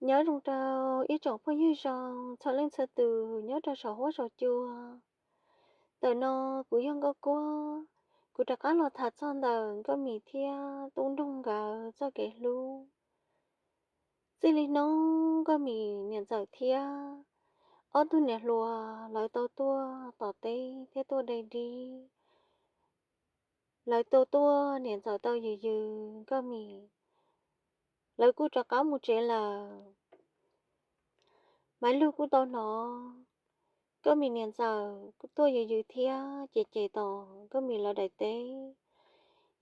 Nyob zoo rau ib tsoom phooj ywg zoo txhua leej txhua tus nyob rau saum huab saum cua. Ntawm no kuv yog Nkauj Kuab, kuv rov qab los tham txog ntawm Nkauj Mim thiab Tub Nroog nkawd txoj kev hlub. Txij li hnub Nkauj Mim niam ntxawm thiab ob tug niam hluas lawv tau tuaj tom teb thiab tuaj dai dib, lawv tau tuaj niam ntxawm tau yws yws Nkauj Mim, lawv kuj rov qab mus tsev lawm. Maiv Lug kuj tau hnov Nkauj Mim niam ntxawm kuj tuaj yws yws thiab cem cem tom Nkauj Mim lawv daim teb.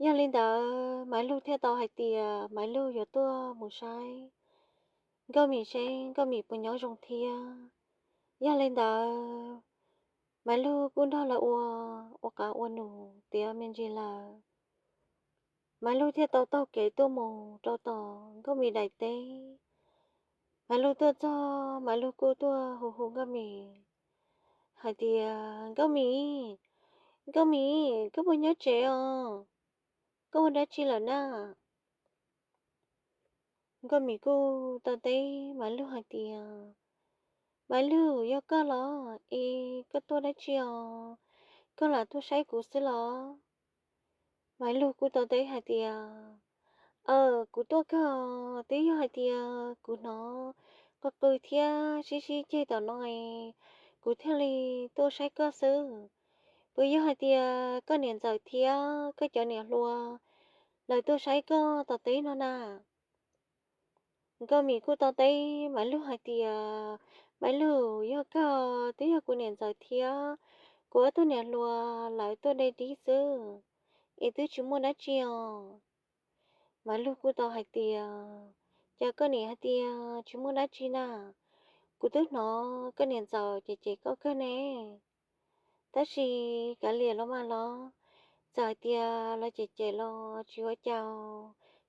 Yog li ntawd Maiv Lug thiaj tau hais tias Maiv Lug yuav tuaj mus saib Nkauj Mim seb Nkauj Mim puas nyob zoo thiab. Yog li ntawd Maiv Lug kuj nrog lawv ua, ua qav ua num tiav me ntsis lawm. Maiv Lug thiaj tau taug kev tuaj mus rau tom Nkauj Mim daim teb. Maiv Lug tuaj txog, Maiv Lug kuj tuaj hu hu Nkauj Mim hais tias, Nkauj Mim, Nkauj Mim, koj puas nyob tsev os? Koj ua dab tsi lawm na? Nkauj Mim kuj tau teb Maiv Lug hais tias, Maiv Lug, yog koj los es koj tuaj dab tsi os? Koj lam tuaj saib kuv xwb los? Maiv Lug kuj tau teb hais tias, Aw, kuv tuaj kawg, twb yog hais tias kuv hnov qw qw thiab sib sib ceg tom no es kuv thiaj li tuaj saib koj xwb. Puas yog hais tias koj niam ntxawm thiab koj cov niam hluas lawv tuaj saib koj tom teb no na? Nkauj Mim kuj tau teb Maiv Lug hais tias, Maiv Lug, yog kawg, twb yog kuv niam ntxawm thiab kuv ob tug niam hluas lawv tuaj dai dib xwb, es twb tsis muaj dab tsi os. Maiv Lug kuj tau hais tias, Cas koj niam hais tias tsis muaj dab tsi na? Kuv twb hnov koj niam ntxawm cem cem koj kawg ne. Tab sis kav liam los mas los, txawm hais tias lawv cem cem los tsis ua cas,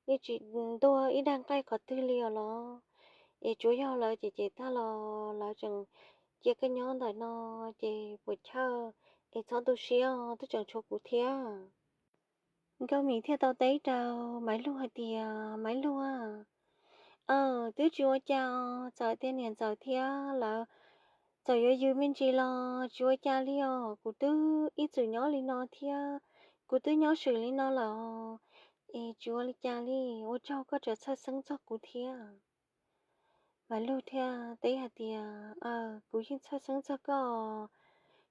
yeej tsis ntuag ib daig nqaij qhov twg li os los. Es tsuav yog lawv cem cem tag los lawv tseem cia koj nyob ntawm no, ces puas chawj, es txhob tu siab, twb tseem tshuav kuv thiab. Nkauj Mim thiaj tau teb rau Maiv Lug hais tias, Maiv Lug, aw, twb tsis ua cas, txawm tias niam ntxawm thiab lawv txawm yuav yws me ntsis los tsis ua cas li os, kuv twb ib txwm nyob li no thiab, kuv twb nyob swm li no lawm, es tsis ua li cas li, ua tsaug koj tseem txhawj xeeb txog kuv thiab. Maiv Lug thiaj teb hais tias, Aw, kuv yeej txhawj xeeb txog koj,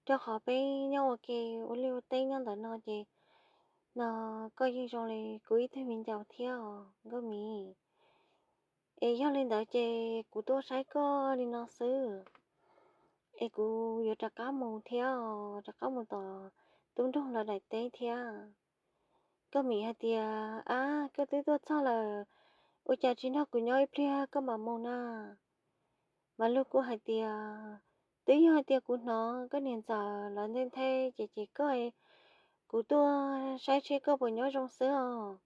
rau qhov peb nyob ua ke ua liaj ua teb nyob ntawm no ces no koj yeej zoo li kuv ib tug viv ncaus thiab os Nkauj Mim. Es yog li ntawd ces kuv tuaj saib koj li no xwb, es kuv yuav rov qab mus thiab, rov qab mus tom Tub Nroog lawv daim teb thiab. Nkauj Mim hais tias, Ab, koj twb tuaj txog lawm, ua cas tsis nrog kuv nyob ib pliag koj mam mus na? Maiv Lug kuj hais tias, Twb yog hais tias kuv hnov koj niam ntxawm lawv nthe nthe ces ces koj, kuv tuaj saib seb koj puas nyob zoo xwb os.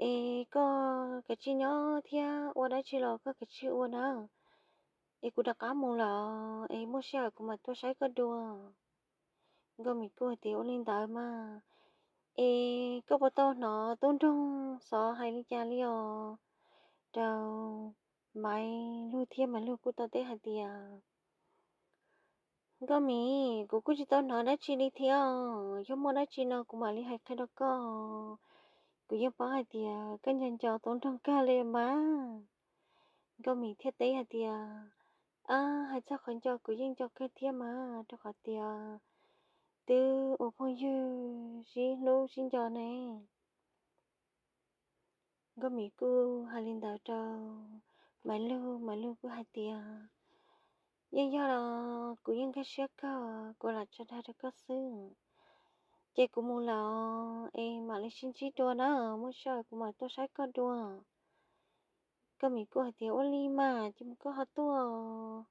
Es koj kav tsij nyob thiab, ua dab tsi los koj kav tsij ua na. Es kuv rov qab mus lawm, es muaj sij hawm kuv mam tuaj saib koj dua. Nkauj Mim kuj hais tias, Ua li ntawd mas, es koj puas tau hnov Tub Nroog xov hais li cas li os? Rau Maiv Lug thiab Maiv Lug kuj tau teb hais tias, Nkauj Mim, kuv kuj tsis tau hnov dab tsi li thiab, yog muaj dab tsi no kuv mam li hais qhia rau koj. Kuv yeej paub hais tias koj nco nco Tub Nroog kawg li mas. Nkauj Mim thiaj teb hais tias, Ab, hais txog qhov nco kuv yeej nco kawg thiab mas, rau qhov tias twb ua phooj ywg sib hlub sib nco ne. Nkauj Mim kuj hais li ntawd rau Maiv Lug, Maiv Lug kuj hais tias, Yeej yog los kuv yeej nkag siab kawg, kuv lam tso dag rau koj xwb. Ces kuv mus lawm es mam li sib ntsib dua na, muaj sij hawm kuv mam tuaj saib koj dua. Nkauj Mim kuj hais tias, Ua li mas, ces mus koj ho tuaj.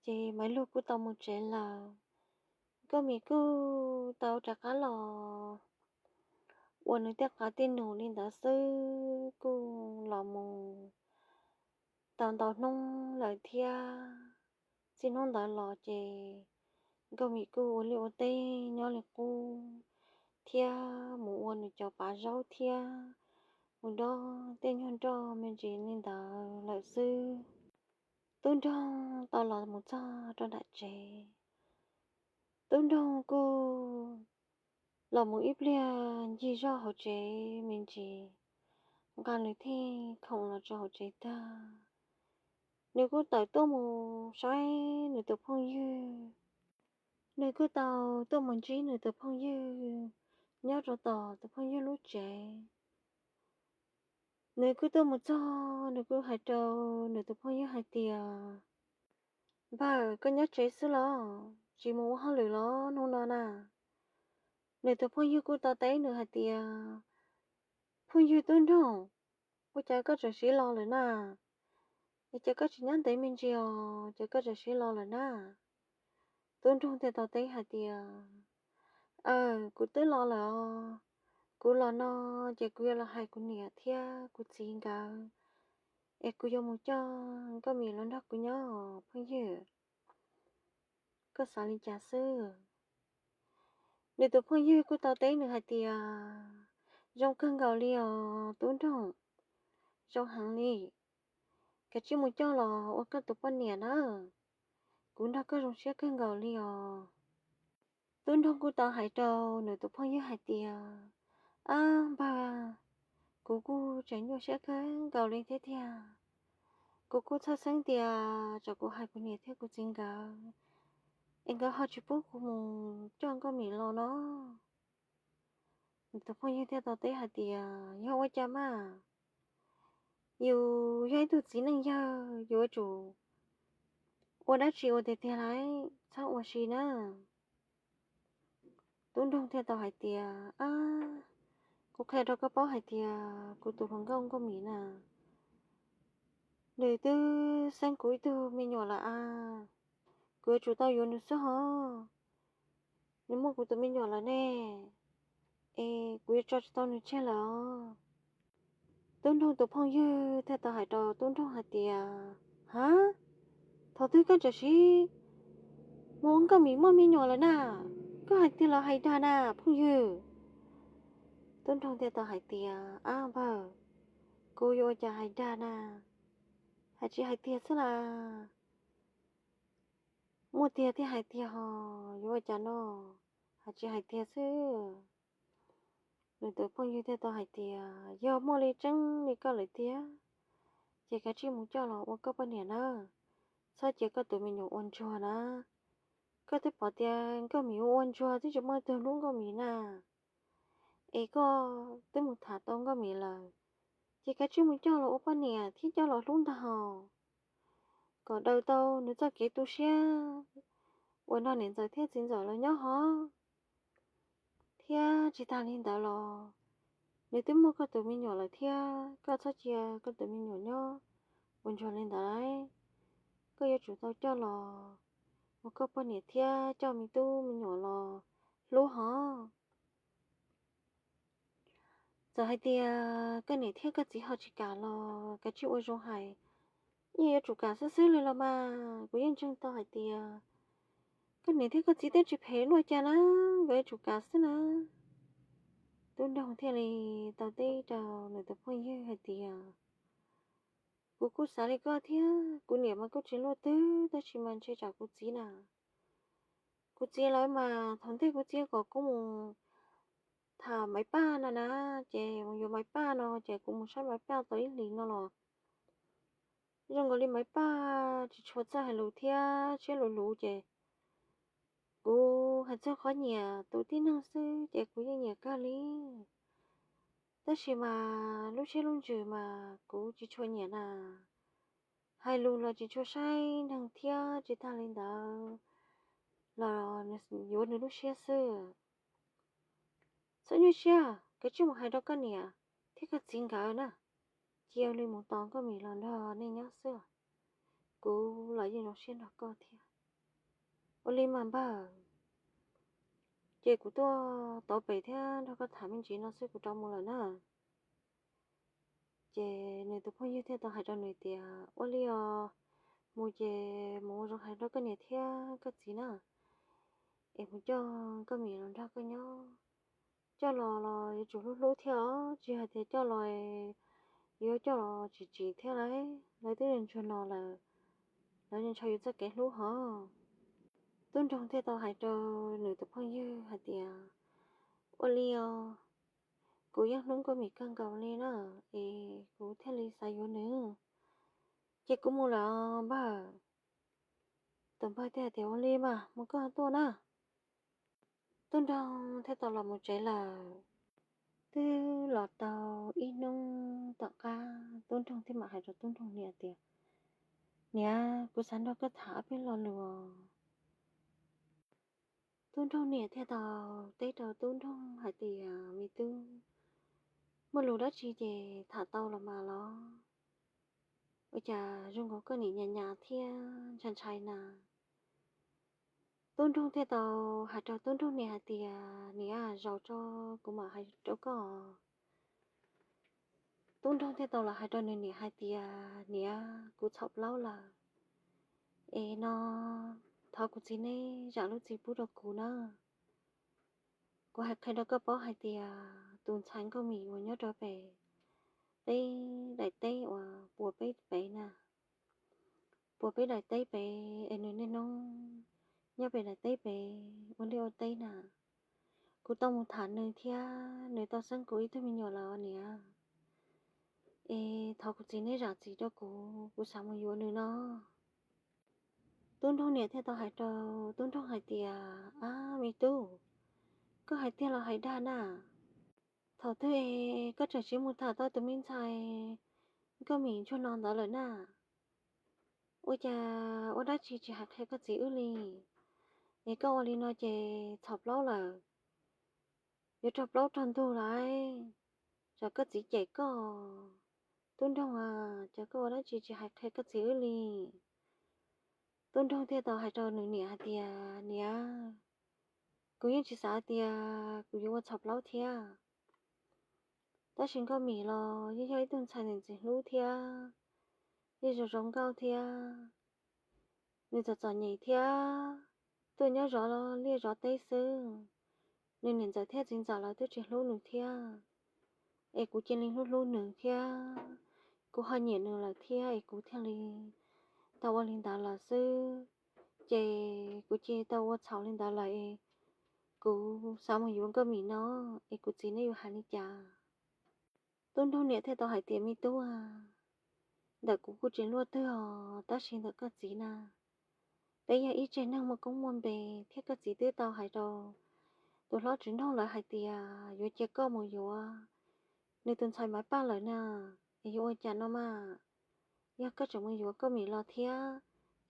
Ces Maiv Lug kuj tau mus tsev lawm. Nkauj Mim kuj tau rov qab los ua nws tej qav tej num li ntawd xwb, kuj los mus tau ntau hnub lawm thiab. Txij hnub ntawd los ces Nkauj Mim kuj ua liaj ua teb nyob li qub thiab mus ua nws cov pav zaub thiab mus dob tej nyuag nroj me ntsis li ntawd lawm xwb. Tub Nroog tau los mus txog rau nram tsev, Tub Nroog kuj los mus ib pliag ncig zoj hauv tsev me ntsis, nqa nws tej khoom los rau hauv tsev tag, nws kuj tawm tuaj mus saib nws tus phooj ywg. Nws kuj tau tuaj mus ntsib nws tus phooj ywg nyob rau tom tus phooj ywg lub tsev. Nws kuj tuaj mus txog, nws kuj hais rau nws tus phooj ywg hais tias, Npawg, koj nyob tsev xwb los tsis mus ua hauj lwm los hnub no na? Nws tus phooj ywg kuj tau teb nws hais tias, Phooj ywg Tub Nroog, ua cas koj tseem siv los lawm na? Es cas koj tsis nyob ntev me ntsis os, cas koj tseem siv los lawm na? Tub Nroog thiaj tau teb hais tias, Aw, kuv twb los lawm os. Kuv los no ces kuv yuav los hais kuv niam thiab kuv txiv nkawd, es kuv yuav mus coj Nkauj Mim los nrog kuv nyob os phooj ywg. Koj xav li cas xwb? Nws tus phooj ywg kuj tau teb nws hais tias, Zoo kawg nkaus li os Tub Nroog, zoo heev li. Kav tsij mus coj los ua koj tus poj niam na, kuv nrog koj zoo siab kawg nkaus li os. Tub Nroog kuj tau hais rau nws tus phooj ywg hais tias, Ab npawg, kuv kuj tseem nyuaj siab kawg nkaus li thiab tiag. Kuv kuj txhawj xeeb tias tsam kuv hais kuv niam thiab kuv txiv nkawd, es nkawd ho tsis pub kuv mus coj Nkauj Mim los no. Nws tus phooj ywg thiaj tau teb hais tias, Yog ua cas mas, yus yog ib tug txiv neej yawg, yus yuav tsum ua dab tsi ua tiag tiag lawm, txhob ua si na. Tub Nroog thiaj tau hais tias, Ab, kuv qhia rau koj paub hais tias kuv tus hluas nkauj Nkauj Mim na, nws twb xeeb kuv ib tug me nyuam lawm a, kuv yuav tsum tau yuav nws xwb hos. Nws muaj kuv tus me nyuam lawm ne, es kuv yuav tso tsis tau nws tseg lawm os. Tub Nroog tus phooj ywg thiaj tau hais rau Tub Nroog hais tias, Ha, thaum twg koj txawm siv mus ua Nkauj Mim muaj me nyuam lawm na? Koj hais tiag los hais dag na phooj ywg? Tub Nroog thiaj tau hais tias, Ab npawg, kuv yuav ua cas hais dag na, hais tsis hais tiag xwb las. Muaj tiag thiaj hais tiag hos, yuav ua cas no, hais tsis hais tiag xwb. Nws tus phooj ywg thiaj tau hais tias, Yog muaj li tseeb li koj lawm tiag, ces kav tsij mus coj los ua koj poj niam nawb. Txhob cia koj tus me nyuam ua ntsuag na. Koj twb pom tias Nkauj Mim ua ua ntsuag twb tsis muaj tug hlub Nkauj Mim na, es koj twb mus tham tau Nkauj Mim lawm, ces kav tsij mus coj los ua poj niam thiab coj los hlub ntag hos, kom daws tau nws txoj kev tu siab uas nrog niam ntxawm thiab txiv ntxawm lawv nyob hos. Thiab tsis tas li ntawd los, nws twb muaj koj tus me nyuam lawm thiab, koj txhob cia koj tus me nyuam nyob ua ntsuag li ntawd lauj. Koj yuav tsum tau coj los ua koj poj niam thiab coj me tub me nyuam los hlub hos. Txawm hais tias koj niam thiab koj txiv ho tsis kam los kav tsij ua zoo hais, yeej yuav tsum kam xwb xwb li los mas. Kuv yeej ntseeg tau hais tias koj niam thiab koj txiv twb tsis phem luaj cas na, nkawd yuav tsum kam xwb na. Tub Nroog thiaj li tau teb rau nws tus phooj ywg hais tias, Kuv kuj xav li koj thiab, kuv niam mas kuj tsis luaj twg, tab sis mas ntshe tsam kuv txiv na, kuv txiv lawv mas thaum ntej kuv txiv kom kuv mus tham Maiv Paj no na, ces mus yuav Maiv Paj no ces kuv mus saib Maiv Paj tau ib hlis no los zoo nkaus li Maiv Paj tsis tshua txawj hais lus thiab siab luv luv ces kuv hais txog qhov nyiam tus tib neeg xwb ces kuv yeej nyiam kawg li. Tab sis mas lub siab lub ntsws mas kuv tsis tshua nyiam na, hais lus los tsis tshua saib neeg thiab tsis tag li ntawd los yuav nws lub siab xwb. Txhob nyuaj siab, kav tsij mus hais rau koj niam thiab koj txiv nkawd na, cia li mus tos Nkauj Mim los nrog nej nyob xwb. Kuv los yeej zoo siab nrog koj thiab. Ua li mas npawg, ces kuv tuaj tod pem thiab nrog koj tham me ntsis no xwb kuv rov mus lawm na. Ces nws tus phooj ywg thiaj tau hais rau nws tias, Ua li os, mus ces mus ua zoo hais rau koj niam thiab koj txiv na, es mus coj Nkauj Mim los nrog koj nyob. coj los los yuav tsum hlub hlub thiab os, tsis hais tias coj los yuav coj los tsis tsim thiab lauj, lawv twb ntsuag no lawm, lawv ntshaw yus txoj kev hlub hos. Tub Nroog thiaj tau hais rau nws tus phooj ywg hais tias, ua li os, kuv yeej hlub Nkauj Mim kawg nkaus li na, es kuv thiaj li xav yuav nws. Ces kuv mus lawm os npawg. Tus npawg thiaj tias, ua li mas mus koj tuaj na. Tub Nroog thiaj tau los mus tsev lawm. Twb los tau ib hnub tom qab, Tub Nroog thiaj mam hais rau Tub Nroog niam tias, niam, kuv xav nrog koj tham ob peb lo lus os. Tub Nroog niam thiaj tau teb rau Tub Nroog hais tias, me tub, muaj lus dab tsi ces tham tau los mas los. Ua cas zoo nkaus koj nim nyas nyas thiab ntshai ntshai na? Tub Nroog thiaj tau hais rau Tub Nroog niam hais tias, niam, zaum tso kuv mam hais rau koj. Tub Nroog thiaj tau los hais rau nws niam hais tias, niam, kuv txhaum plaub lawm, es no thov kuv txiv neb zam lub txim pub rau kuv na. Kuv hais qhia rau koj paub hais tias tus ntxhais Nkauj Mim uas nyob rau pem peb daim teb uas puas peb pem na, puas peb daim teb pem es nws niaj hnub nyob pem daim teb pem ua liaj ua teb na. Kuv tau mus tham nws thiab nws tau xeeb kuv ib tug me nyuam lawm niam. Es thov kuv txiv neb zam txim rau kuv, kuv xav mus yuav nws no. Tub Nroog niam thiaj tau hais rau Tub Nroog hais tias, ab me tub, koj hais tiag los hais dag na? Thaum twg es koj tseem tsiv mus tham tau tus me ntxhais Nkauj Mim ntsuag no ntawd lawm na? Ua cas ua dab tsi tsis hais qhia koj txiv wb li? Es koj ua li no ces txhaum plaub lawm, yuav raug plaub raug ntug lawm, tsam koj txiv cem koj. Tub Nroog a, cas koj ua dab tsi tsis hais qhia koj txiv wb li? Tub Nroog thiaj tau hais rau nws niam hais tias, niam, kuv yeej tsis xav tias kuv yuav ua txhaum plaub thiab. Tab sis Nkauj Mim los yeej yog ib tug ntxhais ntxim hlub thiab yeej zoo zoo nkauj thiab. Nws txom txom nyem thiab tuaj nyob zov liaj zov teb xwb. Nws niam ntxawm thiab txiv ntxawm lawv twb tsis hlub nws thiab, es kuv cia li hlub hlub nws thiab, kuv ho nyiam nws lawm thiab es kuv thiaj li tau ua li ntawd lawm xwb. Ces kuv cia li tau ua txhaum li ntawd lawm es kuv xav mus yuav Nkauj Mim no, es kuv txiv neb yuav hais li cas? Tub Nroog niam thiaj tau hais tias, me tub a, ntawm kuv kuj tsis luaj twg os, tab sis ntawm koj txiv na, peb yog ib tsev neeg muaj koob muaj npe, thiab koj txiv twb tau hais rau tus hlob Tswv Nroog lawv hais tias yuav cia koj mus yuav nws tus ntxhais Maiv Paj lawm na. Es yuav ua cas no mas, yog koj tseem mus yuav Nkauj Mim los thiab,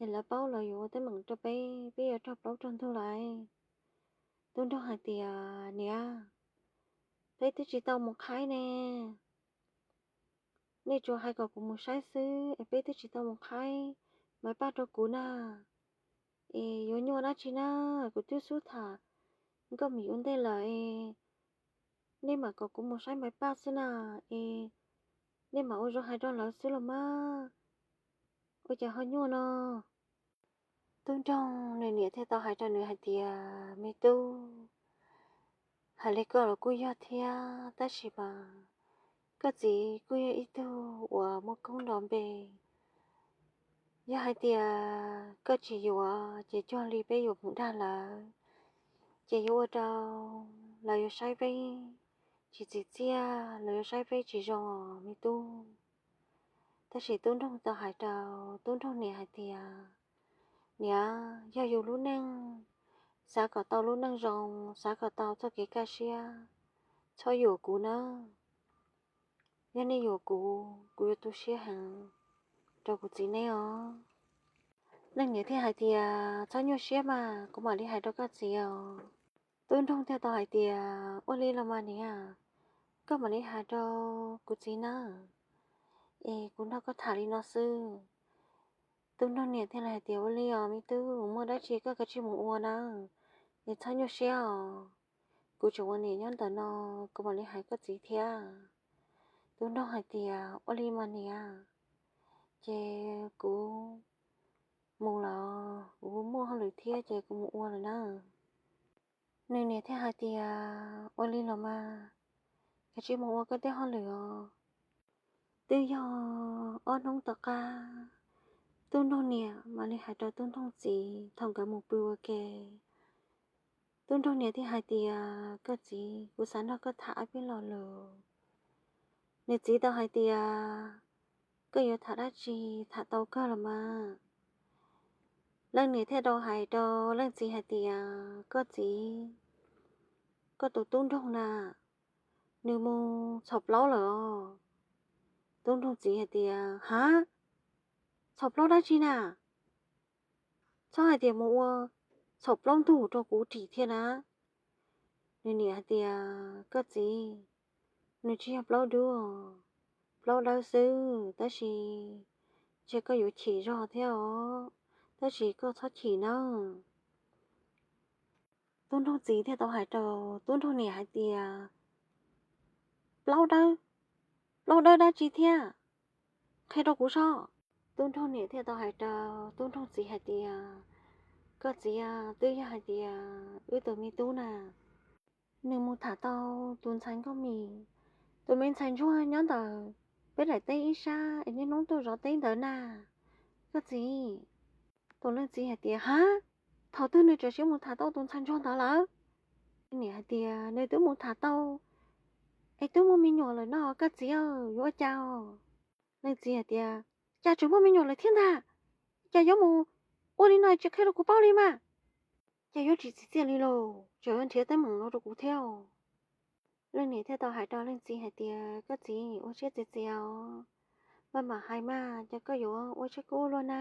es lawv paub lawv yuav ua teeb meem rau peb, peb yuav raug plaub raug ntug lawm. Tub Nroog hais tias, niam, peb twb tsis tau mus qhaib ne, nej tsuas hais kom kuv mus saib xwb es peb twb tsis tau mus qhaib Maiv Paj rau kuv na. Es yuav nyuaj dab tsi na, kuv twb xub tham Nkauj Mim ua ntej lawm es nej mam kom kuv mus saib Maiv Paj xwb na, es nej mam ua zoo hais rau lawv xwb los mas, ua cas ho nyuaj no? Tub Nroog nws niam thiaj tau hais rau nws hais tias, me tub, hais li koj los kuj yog thiab, tab sis mas koj txiv kuj yog ib tug uas muaj koob nto npe. Yog hais tias koj tsis yuav ces cuag li peb yuav mus dag lawv, ces yuav ua rau lawv yuav saib peb tsis txim txiaj, lawv yuav saib peb tsis zoo os me tub. Tab sis Tub Nroog tau hais rau Tub Nroog niam hais tias, niam, yog yus lub neej, xav kom tau lub neej zoo, xav kom tau txoj kev kaj siab, txhob yuam kuv nawb. Yog nej yuam kuv, kuv yuav tu siab heev rau kuv txiv neb os. Leej niam thiaj hais tias, txhob nyuaj siab mas, kuv mam li hais rau koj txiv os. Tub Nroog thiaj tau hais tias, ua li los mas niam, koj mam li hais rau kuv txiv nawb, es kuv nrog koj tham li no xwb. Tub Nroog niam thiaj li hais tias, ua li os me tub, muaj dab tsi koj kav tsij mus ua nawb, es txhob nyuaj siab os. Kuv tseem ua niam nyob ntawm no, kuv mam li hais koj txiv thiab. Tub Nroog hais tias, ua li mas niam, ces kuv mus lawm, kuv muaj hauj lwm thiab ces kuv mus ua lawm na. Nws niam thiaj hais tias, Ua li los mas, kav tsij mus ua koj tej hauj lwm os. Twb yog ob hnub tom qab, tub nraug niam mam li hais rau tub nraug txiv thaum nkawd mus pw ua ke. Tub nraug niam thiaj hais tias, Koj txiv, kuv xav nrog koj tham ob peb lo lus. Nws txiv tau hais tias, Koj yuav tham dab tsi, tham tau kawg los mas. Leej niam thiaj tau hais rau leej txiv hais tias, Koj txiv, koj tus tub nraug na, nws mus txhaum plaub lawm os. Tub nraug txiv hais tias, Ha, txhaum plaub dab tsi na? Txhob hais tias mus ua txhaum plaub ntug rau kuv ris thiab na. Nws niam hais tias, Koj txiv, nws tsis yog plaub dub, plaub dawb xwb, tab sis ntshe koj yuav chim zog thiab os, tab sis koj txhob chim nawb. Tub nraug txiv thiaj tau hais rau tub nraug niam hais tias, Plaub dawb, plaub dawb dab tsi thiab? Qhia rau kuv soj. Tub nraug niam thiaj tau hais rau tub nraug txiv hais tias, Koj txiv, twb yog hais tias wb tus me tub na, nws mus tham tau tus ntxhais nkauj mis, tus me ntxhais ntsuag nyob ntawm peb daim teb ib sab es niaj hnub tuaj zov teb ntawd na, koj txiv. Tus leej txiv hais tias, Ha, thaum twg nws tseem siab mus tham tau tus ntxhais ntsuag ntawd lawm? Niam hais tias, Nws twb mus tham tau es twb muaj me nyuam lawm no, koj txiv, yuav ua cas? Leej txiv hais tias, Cas tseem muaj me nyuam lawm thiab ntag? Cas yuav mus ua li no tsis qhia rau kuv paub li mas? Cas yuav tsis txi txiaj li los tseem yuav nrhiav teeb meem no rau kuv thiab? Leej niam thiaj tau hais rau leej txiv hais tias, Koj txiv, ua siab txias txias os, maj mam hais mas, ces koj yuav ua siab kub luaj na.